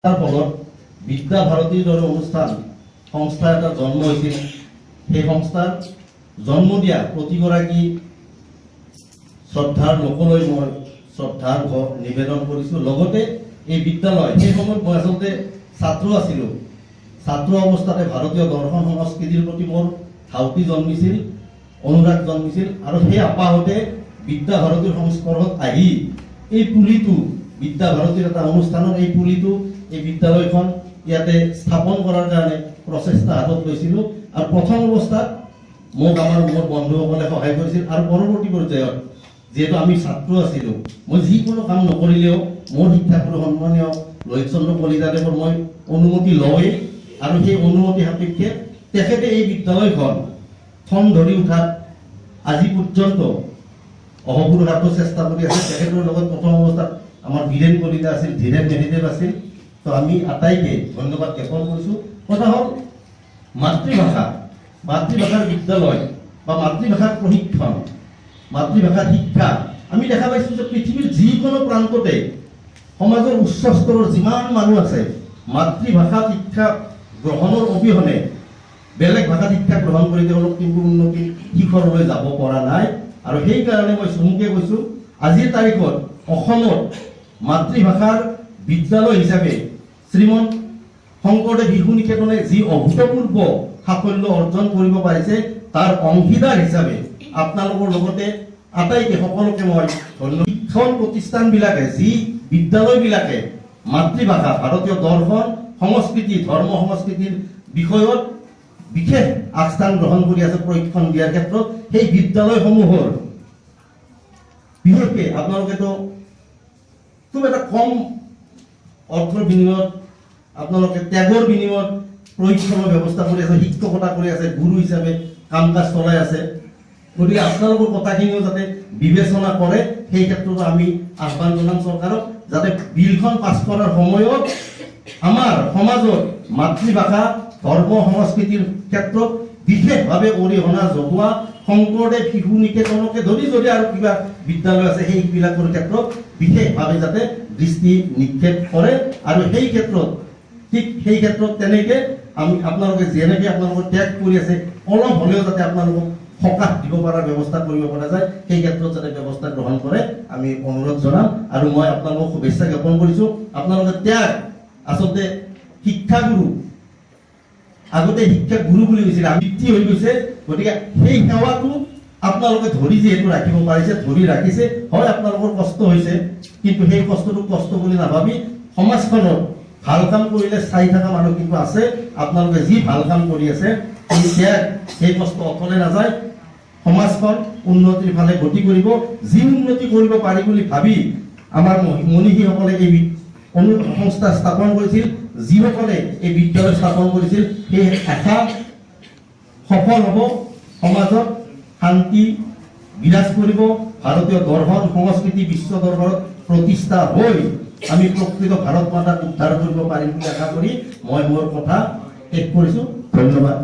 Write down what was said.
তাৰ ফলত বিদ্যা ভাৰতীৰ দৰে অনুষ্ঠান সংস্থা এটা জন্ম হৈছিল। সেই সংস্থাৰ জন্ম দিয়া প্ৰতিগৰাকী শ্ৰদ্ধাৰ লোকলৈ মই শ্ৰদ্ধাৰ নিবেদন কৰিছোঁ। লগতে এই বিদ্যালয়, সেই সময়ত মই আচলতে ছাত্ৰ আছিলোঁ। ছাত্ৰ অৱস্থাতে ভাৰতীয় দৰ্শন সংস্কৃতিৰ প্ৰতি মোৰ ধাউতি জন্মিছিল, অনুৰাগ জন্মিছিল আৰু সেই আপাহতে বিদ্যা ভাৰতীৰ সংস্পৰ্শত আহি এই পুলিটো, বিদ্যা ভাৰতীৰ এটা অনুষ্ঠানৰ এই পুলিটো, এই বিদ্যালয়খন ইয়াতে স্থাপন কৰাৰ কাৰণে প্ৰচেষ্টা হাতত লৈছিলোঁ। আৰু প্ৰথম অৱস্থাত মোক মোৰ বন্ধুসকলে সহায় কৰিছিল আৰু পৰৱৰ্তী পৰ্যায়ত যিহেতু আমি ছাত্ৰ আছিলোঁ, মই যিকোনো কাম নকৰিলেও মোৰ শিক্ষাগুৰু সন্মানীয় লোহিত চন্দ্ৰ কলিতাদেৱৰ মই অনুমতি লওঁৱেই আৰু সেই অনুমতি সাপেক্ষে তেখেতে এই বিদ্যালয়খন ঠন ধৰি উঠাত আজি পৰ্যন্ত অহোপুৰুষাৰ্থ চেষ্টা কৰি আছে। তেখেতৰ লগত প্ৰথম অৱস্থাত আমাৰ বীৰেণ কলিতা আছিল, ধীৰেণ মেধিদেৱ আছিল। তো আমি আটাইকে ধন্যবাদ জ্ঞাপন কৰিছোঁ। কথা হ'ল, মাতৃভাষা, মাতৃভাষাৰ বিদ্যালয় বা মাতৃভাষাৰ প্ৰশিক্ষণ, মাতৃভাষাৰ শিক্ষা, আমি দেখা পাইছোঁ যে পৃথিৱীৰ যিকোনো প্ৰান্ততে সমাজৰ উচ্চ স্তৰৰ যিমান মানুহ আছে, মাতৃভাষাত শিক্ষা গ্ৰহণৰ অবিহনে বেলেগ ভাষাত শিক্ষা গ্ৰহণ কৰি তেওঁলোক কিন্তু উন্নতিৰ শিখৰলৈ যাব পৰা নাই। আৰু সেইকাৰণে মই চমুকে কৈছোঁ, আজিৰ তাৰিখত অসমত মাতৃভাষাৰ বিদ্যালয় হিচাপে শ্ৰীমন্ত শংকৰদেৱ শিশু নিকেতনে যি অভূতপূৰ্ব সাফল্য অৰ্জন কৰিব পাৰিছে, তাৰ অংশীদাৰ হিচাপে আপোনালোকৰ লগতে আটাইকে, সকলোকে মই ধন্যবাদ। শিক্ষণ প্ৰতিষ্ঠানবিলাকে, যি বিদ্যালয়বিলাকে মাতৃভাষা, ভাৰতীয় দৰ্শন সংস্কৃতি, ধৰ্ম সংস্কৃতিৰ বিষয়ত বিশেষ আগস্থান গ্ৰহণ কৰি আছে প্ৰশিক্ষণ দিয়াৰ ক্ষেত্ৰত, সেই বিদ্যালয়সমূহৰ বিশেষকে আপোনালোকেতো খুব এটা কম অৰ্থৰ বিনিময়ত, আপোনালোকে ত্যাগৰ বিনিময়ত প্ৰশিক্ষণৰ ব্যৱস্থা কৰি আছে, শিক্ষকতা কৰি আছে, গুৰু হিচাপে কাম কাজ চলাই আছে। গতিকে আপোনালোকৰ কথাখিনিও যাতে বিবেচনা কৰে, সেই ক্ষেত্ৰতো আমি আহ্বান জনাম চৰকাৰক, যাতে বিলখন পাছ কৰাৰ সময়ত আমাৰ সমাজত মাতৃভাষা, ধৰ্ম সংস্কৃতিৰ ক্ষেত্ৰত বিশেষভাৱে অৰিহণা যোগোৱা শংকৰদেৱ শিশু নিকেতনকে ধৰি যদি আৰু কিবা বিদ্যালয় আছে, সেইবিলাকৰ ক্ষেত্ৰত বিশেষভাৱে যাতে দৃষ্টি নিক্ষেপ কৰে। আৰু সেই ক্ষেত্ৰত, ঠিক সেই ক্ষেত্ৰত তেনেকে আমি আপোনালোকে যেনেকে আপোনালোকৰ ত্যাগ কৰি আছে, অলপ হ'লেও যাতে আপোনালোকক সকাহ দিব পৰাৰ ব্যৱস্থা কৰিব পৰা যায়, সেই ক্ষেত্ৰত যাতে ব্যৱস্থা গ্ৰহণ কৰে, আমি অনুৰোধ জনাম। আৰু মই আপোনালোকক শুভেচ্ছা জ্ঞাপন কৰিছোঁ। আপোনালোকে ত্যাগ, আচলতে শিক্ষাগুৰু, আগতে শিক্ষা গুৰু বুলি কৈছিল, আমি বৃত্তি হৈ গৈছে। গতিকে সেই সেৱাটো আপোনালোকে ধৰি যিহেতু ৰাখিব পাৰিছে, ধৰি ৰাখিছে, হয় আপোনালোকৰ কষ্ট হৈছে, কিন্তু সেই কষ্টটোক কষ্ট বুলি নাভাবি সমাজখনত ভাল কাম কৰিলে চাই থকা মানুহ কিন্তু আছে। আপোনালোকে যি ভাল কাম কৰি আছে, সেই ত্যাগ, সেই কষ্ট অথলে নাযায়। সমাজখন উন্নতিৰ ফালে গতি কৰিব। যি উন্নতি কৰিব পাৰি বুলি ভাবি আমাৰ মনীষীসকলে এই সংস্থা স্থাপন কৰিছিল, যিসকলে এই বিদ্যালয় স্থাপন কৰিছিল, সেই আশা সফল হ'ব। সমাজত শান্তি বিৰাজ কৰিব। ভাৰতীয় দৰ্শন সংস্কৃতি বিশ্ব দৰবাৰত প্ৰতিষ্ঠা হৈ আমি প্ৰকৃত ভাৰত মাতাক উদ্ধাৰ কৰিব পাৰিম বুলি আশা কৰি মই মোৰ কথা শেষ কৰিছোঁ। ধন্যবাদ।